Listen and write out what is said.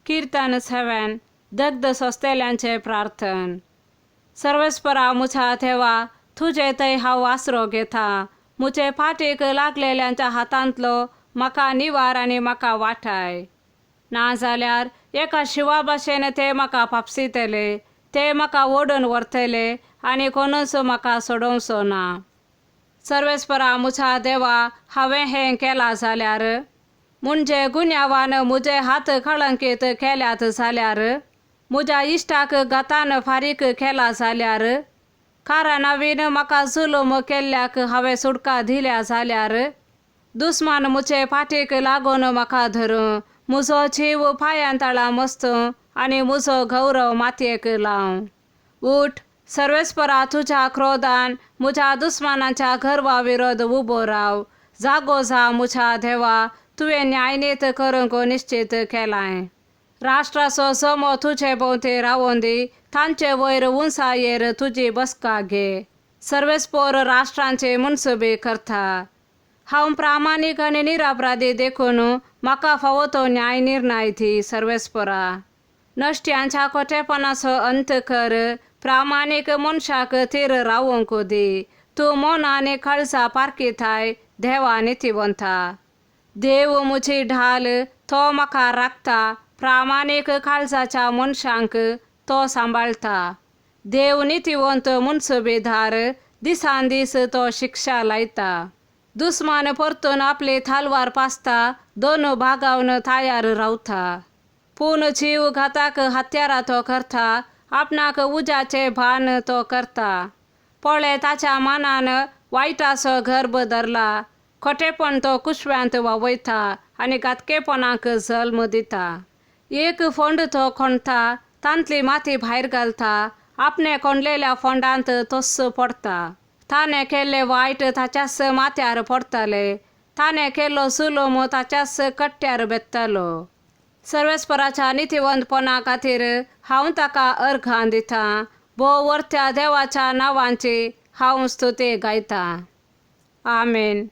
कीर्तन 7 दग्ध सोंसतल्यांचें प्रार्थन. सर्वेस्परा म्हज्या देवा, तुजे थंय हांव आसरो घेता. म्हजे फाटीक लागलेल्यांच्या हातांतलो म्हाका निवार आनी म्हाका वाटाय. नाजाल्यार एका शिंवा भाशेन ते म्हाका फापसितले, ते म्हाका ओडून व्हरतले आनी कोणूच म्हाका सोडोवचो ना. सर्वेस्परा म्हज्या देवा, हांवें हें केलां जाल्यार, म्हणजे गुन्यांवान म्हजे हात कळंकीत केल्यात जाल्यार, म्हज्या इश्टाक घातान फारीक केला जाल्यार, कारणावीन म्हाका जुलूम केल्ल्याक हांवें सुटका दिल्या जाल्यार, दुस्मान म्हजे फाटीक लागून म्हाका धरूं, म्हजो जीव पांयां तळा मस्तू आनी म्हजो गौरव मातयेक लावं. उठ सर्वेस्परा, तुज्या क्रोधान म्हज्या दुस्मानाच्या गर्वा विरोध उबो राव. जागो जा म्हज्या देवा, तुवें न्यायनीत करूंक निश्चीत केलां. राष्ट्राचो जमो तुजे भोंवती रावूं दी, तांचे वयर उंचायेर तुजी बसका घे. सर्वेस्पोर राष्ट्रांची मुनसुबी करता. हांव प्रामाणीक आनी निरपराधी देखून म्हाका फावो तो न्याय निर्णय दी सर्वेस्परा. नश्ट्यांच्या खोटेपणाचो अंत कर, प्रामाणीक मनशाक थीर रावूंक दी. तूं मन आनी काळजा पारखिताय देवा नितीवंता. देव म्हजी ढाल, तो म्हाका राखता. प्रामाणीक काळजाच्या मनशांक तो सांबाळटा. देव नितीवंत मुनसुबीदार, दिसान दीस तो शिक्षा लायता. दुस्मान परतून आपली तलवार पासता, दोन भागावन तयार रावता. पूण जीव घाताक हत्यारा तो करता, आपणाक उज्याचें भान तो करता. पळय ताच्या मनान वायटाचो गर्भ धरला, खोटेपण तो कुशव्यांत व्हांवयता आनी घातकेपणाक जल्म दिता. एक फोंड तो खणटा, तांतली माती भायर घालता, आपणे खणलेल्या फोंडांत तोच पडटा. ताणें केल्लें वायट ताच्याच माथ्यार पडटलें, ताणें केल्लो जुलूम ताच्याच कट्ट्यार बेतलो. सर्वेस्पराच्या नितीवंतपणा खातीर हांव ताका अर्घां दितां. भोव वर्त्या देवाच्या नांवांची हांव स्तुती गायतां. आमेन.